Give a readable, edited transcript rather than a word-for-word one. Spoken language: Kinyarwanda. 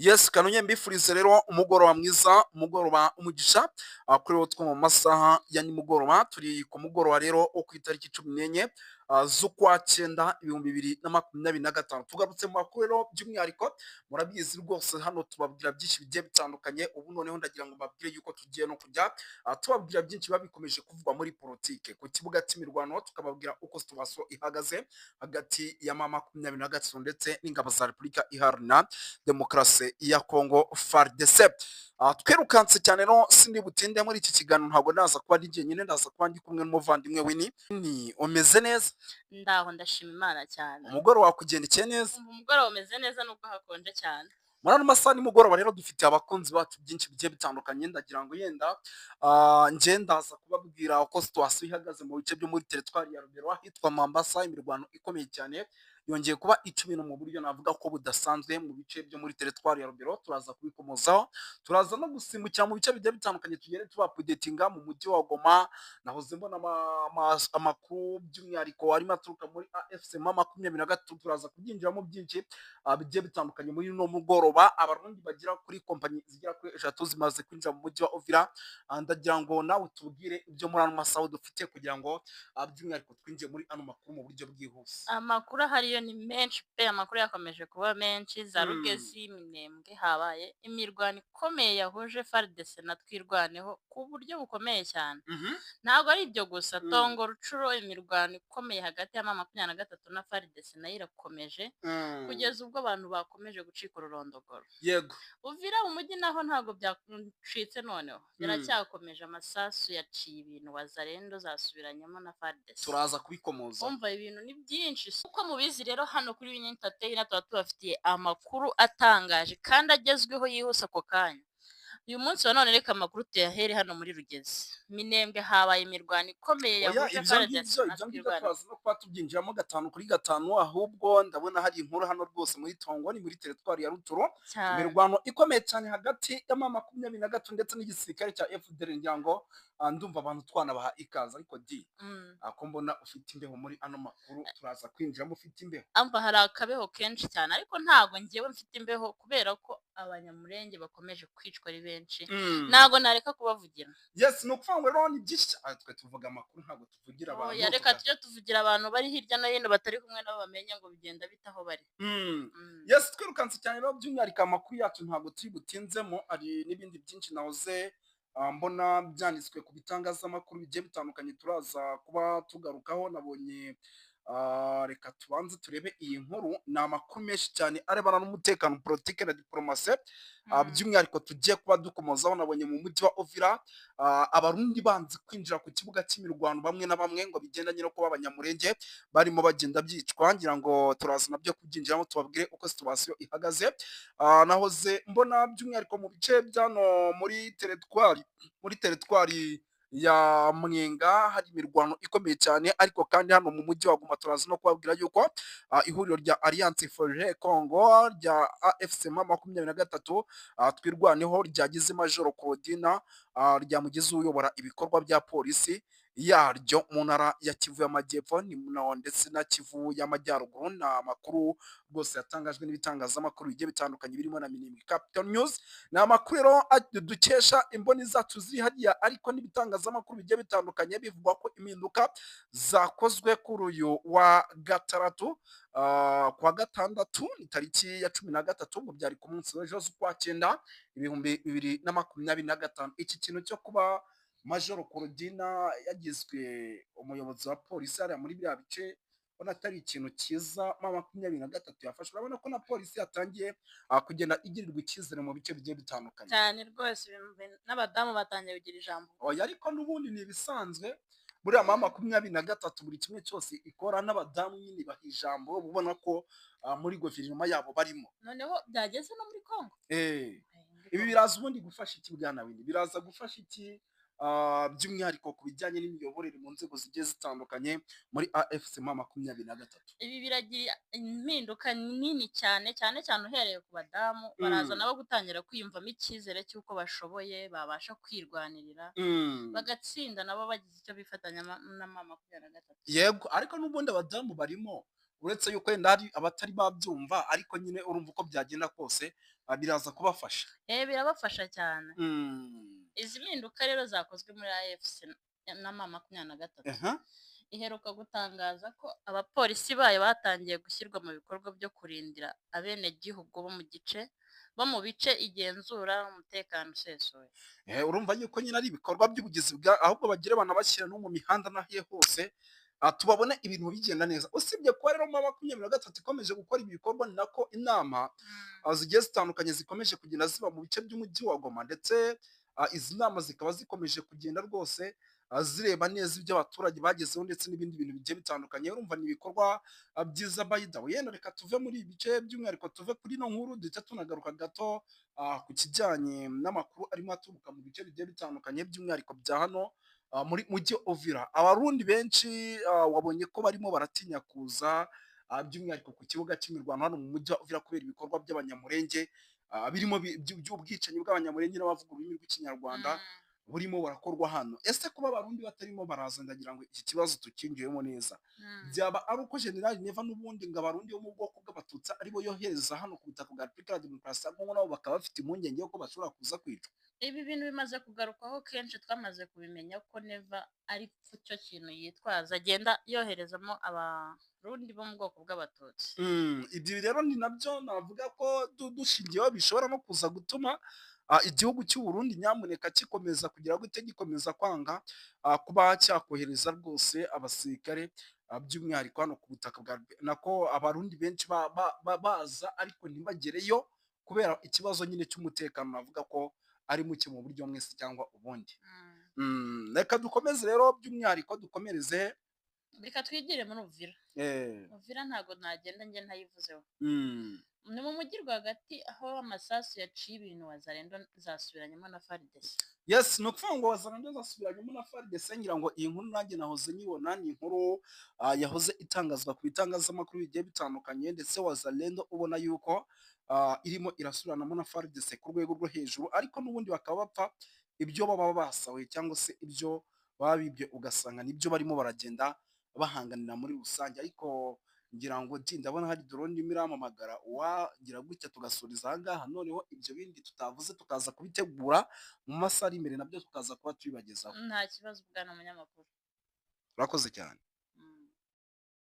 Yes, kanonye mbifurize rero umugoroba mwiza, umugoroba umugisha kuri wo two mu masaha ya nimugoroba. Turi ku mugoroba rero wo ku itariki 14 z'ukwa cyenda 2025. Tugarutse mu makuru rero by'umwihariko, murabizi rwose hano tubabwira byinshi bigiye bitandukanye. Ubu noneho ndagira ngo mbabwire yuko tugiye no kujya tubabwira byinshi biba bikomeje kuvugwa muri politike ku kibuga cy'imirwano, tukababwira uko situation ihagaze hagati ya M23 ndetse n'ingabo za Repubulika Iharanira Demokarasi ya Kongo, FARDC. Twirukanse cyane rero, sindi butinde muri iki kiganiro. Ntabwo ndaza kuba ndi jyenyine, ndaza kuba ndi kumwe n'umuvandimwe Winnie. Ni umeze neza? Ndaho, ndashima Imana cyane. Umugoroba wakugendekeye neza? Umva, umugoroba umeze neza nubwo hakonje cyane. Muri ano masaha nimugoroba rero dufitiye abakunzi bacu byinshi bigiye bitandukanye. Ndagira ngo yenda nje ndaza kubabwira uko situation ihagaze mu bice byo muri teritwari ya Rubero, ahitwa Mambasa. Imirwano ikomeye cyane yongeye kuba icumi mu buryo navuga ko budasanzwe mu bice byo muri teritwari ya Rubero, turaza kubikomozaho. Turaza no gusimbukira mu bice bigiye bitandukanye, tugere tubaupdatinga mu mujyi wa Goma. Nahoze mbona amakuru by'umwihariko arimo aturuka muri AFC M23, turaza kubyinjiramo byinshi bigiye bitandukanye muri uno mugoroba. Abarundi bagera kuri kompanyi zigera kuri eshatu zimaze kwinjira mu mujyi wa Uvira. Ndagira ngo nawe tubwire ibyo muri ano masaha dufite kugira ngo by'umwihariko twinjiye muri ano makuru mu buryo bwihuse. Amakuru ahari yo ni menshi pe, amakuru yakomeje kuba menshi. Za Rugezi, Minembwe habaye imirwano ikomeye yahuje FARDC na Twirwaneho ku buryo bukomeye cyane. Ntabwo ari ibyo gusa, Tongo, Rucuro, imirwano ikomeye hagati ya M23 na FARDC nayo irakomeje kugeza ubwo abantu bakomeje gucika ururondogoro. Uvira mu mujyi naho ntabwo byacitse noneho, biracyakomeje, amasasu yaciye ibintu, Wazalendo zasubiranyemo na FARDC. Turaza kubikomoza. Umva, ibintu ni byinshi. Uko mubizi rero, hano kuri Winnie Entertainer tuba tubafitiye amakuru atangaje kandi agezweho yihuse ako kanya. Uyu munsi wa none reka amakuru tuyahere hano muri Rugezi. Minembwe habaye imirwano ikomeye Oya, yahuje ibyo FARDC ngibyo na ibyo ngibyo Twirwaneho. turaza no kuba tubyinjiramo gatanu kuri gatanu. Ahubwo ndabona hari inkuru hano rwose muri Tongo, ni muri teritwari ya Ruturo, imirwano ikomeye cyane hagati ya M23 ndetse n'igisirikare cya FDLR. Ngira ngo ndumva abantu twanabaha ikaze, ariko di ko mbona ufite imbeho muri ano makuru, turaza kwinjiramo ufite imbeho. Amva, hari akabeho kenshi cyane, ariko ntabwo ngewe mfite imbeho kubera ko Abanyamurenge bakomeje kwicwa ari benshi. Ntabwo nareka kubavugira. Yes, ni ukuvuga ngo rero ni byinshi cyane. Twe tuvuga amakuru, ntabwo tuvugira abantu. Oya, reka tujye tuvugira abantu bari hirya no hino batari kumwe nabo, bamenye ngo bigenda bite aho bari. Yes, twirukanse cyane rero, by'umwihariko amakuru yacu ntabwo turi butinzemo, hari n'ibindi byinshi nahoze mbona byanditswe ku bitangazamakuru bigiye bitandukanye, turaza kuba tugarukaho. Nabonye reka tubanze turebe iyi nkuru. Ni amakuru menshi cyane arebana n'umutekano, politike na diplomasi, by'umwihariko tugiye kuba dukomozaho. Nabonye mu mujyi wa Uvira Abarundi banze kwinjira ku kibuga cy'imirwano bamwe na bamwe, ngo bigendanye no kuba Abanyamurenge barimo bagenda byicwa. Ngira ngo turaza nabyo kubyinjiramo, tubabwire uko situation ihagaze. Nahoze mbona by'umwihariko mu bice byano muri teritwari ya Mwenga hari imirwano ikomeye cyane. Ariko kandi hano mu mujyi wa Goma turaza no kubabwira yuko ihuriro rya Alliance Fleuve Congo rya AFC M23 Twirwaneho ryagize Majoro Claudina, ryamugize uyobora ibikorwa bya polisi yaryo mu ntara ya Kivu y'Amajyepfo ndetse na Kivu y'Amajyaruguru. Ni amakuru rwose yatangajwe n'ibitangazamakuru bigiye bitandukanye birimo na Minembwe Capital News. Ni amakuru rero dukesha imboni zacu ziri hariya, ariko n'ibitangazamakuru bigiye bitandukanye bivugwa ko impinduka zakozwe kuri uyu wa gatandatu, kuwa gatandatu ni tariki ya 13, ngo byari ku munsi w'ejo z'ukwa cyenda 2025. Iki kintu cyo kuba Majoro Claudina yagizwe umuyobozi wa polisi hariya muri biriya bice, ubona atari ikintu cyiza M23 yafashe. Urabona ko na polisi yatangiye kugenda igirirwa icyizere mu bice bigiye bitandukanye. Cyane rwose, n'abadamu batangiye kugira ijambo. Oya, ariko n'ubundi ni ibisanzwe. Buriya M23 buri kimwe cyose ikora n'abadamu nyine baha ijambo, uba ubona ko muri guverinoma yabo barimo. Noneho byageze no muri Congo. Ibi biraza ubundi gufasha iki, bwana Winnie? Biraza gufasha iki by'umwihariko ku bijyanye n'imiyoborere mu nzego zigiye zitandukanye muri AFC M23? Ibi biragira impinduka nini cyane, cyane cyane uhereye ku badamu. Baraza nabo gutangira kwiyumvamo icyizere cy'uko bashoboye, babasha kwirwanirira, bagatsinda nabo bagize icyo bifatanya na M23. Yego, ariko n'ubundi abadamu barimo. Uretse yuko wenda hari abatari babyumva, ariko nyine urumva uko byagenda kose biraza kubafasha. Birabafasha cyane. Izi mpinduka rero zakozwe muri AFC na M23 iheruka gutangaza ko abapolisi bayo batangiye gushyirwa mu bikorwa byo kurindira abenegihugu bo mu bice igenzura umutekano usesuye. Urumva yuko nyine ari ibikorwa by'ubugizi bwa, ahubwo bagire banabashyira no mu mihanda n'ahiye hose, tubabone ibintu bigenda neza. Usibye kuba rero M23 ikomeje gukora ibi bikorwa, ni nako inama zigiye zitandukanye zikomeje kugenda ziba mu bice by'umujyi wa Goma, ndetse izi nama zikaba zikomeje kugenda rwose zireba neza ibyo abaturage bagezeho ndetse n'ibindi bintu bigiye bitandukanye. Urumva ni ibikorwa byiza. By the way, yenda reka tuve muri ibi bice, by'umwihariko tuve kuri ino nkuru, duhite tunagaruka gato ku kijyanye n'amakuru arimo aturuka mu bice bigiye bitandukanye, by'umwihariko bya hano muri mujyi Uvira. Abarundi benshi wabonye ko barimo baratinya kuza, by'umwihariko ku kibuga cy'imirwano hano mu mujyi wa Uvira, kubera ibikorwa by'Abanyamurenge birimo by'ubwicanyi bw'Abanyamurenge n'abavuga ururimi rw'Ikinyarwanda burimo burakorwa hano. Ese kuba Abarundi batarimo baraza, ndagira ngo iki kibazo tukinjiyemo neza, byaba ari uko General Neva n'ubundi ngo Abarundi bo mu bwoko bw'Abatutsi aribo yohereza hano ku butaka bwa Repubulika ya Demokarasi ya Kongo, nabo bakaba bafite impungenge yuko bashobora kuza kwicwa? Ibi bintu bimaze kugarukwaho kenshi, twamaze kubimenya ko Neva ari cyo kintu yitwaza, agenda yoherezamo Abarundi bo mu bwoko bw'Abatutsi. Ibyo rero ni nabyo navuga ko dushingiyeho bishobora no kuza gutuma igihugu cy'u Burundi nyamuneka gikomeza kugira gute, gikomeza kwanga kuba cyakohereza rwose abasirikare, by'umwihariko hano ku butaka bwa, nako Abarundi benshi baza ariko ntibagereyo kubera ikibazo nyine cy'umutekano, navuga ko ari muke mu buryo mwese cyangwa ubundi. Reka dukomeze rero, by'umwihariko dukomereze. Reka twigire muri Uvira. Uvira ntabwo nagenda njye ntayivuzeho. Ni mu mujyi rwagati aho amasasu yaciye ibintu, Wazalendo zasubiranyemo na FARDC. Yes, ni ukuvuga ngo Wazalendo zasubiranyemo na FARDC. Ngira ngo iyi nkuru nanjye nahoze nyibona, ni inkuru yahoze itangazwa ku bitangazamakuru bigiye bitandukanye, ndetse Wazalendo ubona yuko irimo irasubiranamo na FARDC ku rwego rwo hejuru, ariko n'ubundi bakaba bapfa ibyo baba basahuye cyangwa se ibyo baba bibye, ugasanga nibyo barimo baragenda bahanganira muri rusange. Ariko ngira ngo ndabona hari drone irimo irampamagara, uwagira gutya tugasuriza aha ngaha, noneho ibyo bindi tutavuze tukaza kubitegura mu masaha ari imbere, nabyo tukaza kuba tubibagezaho. Nta kibazo, bwana munyamakuru. Urakoze cyane.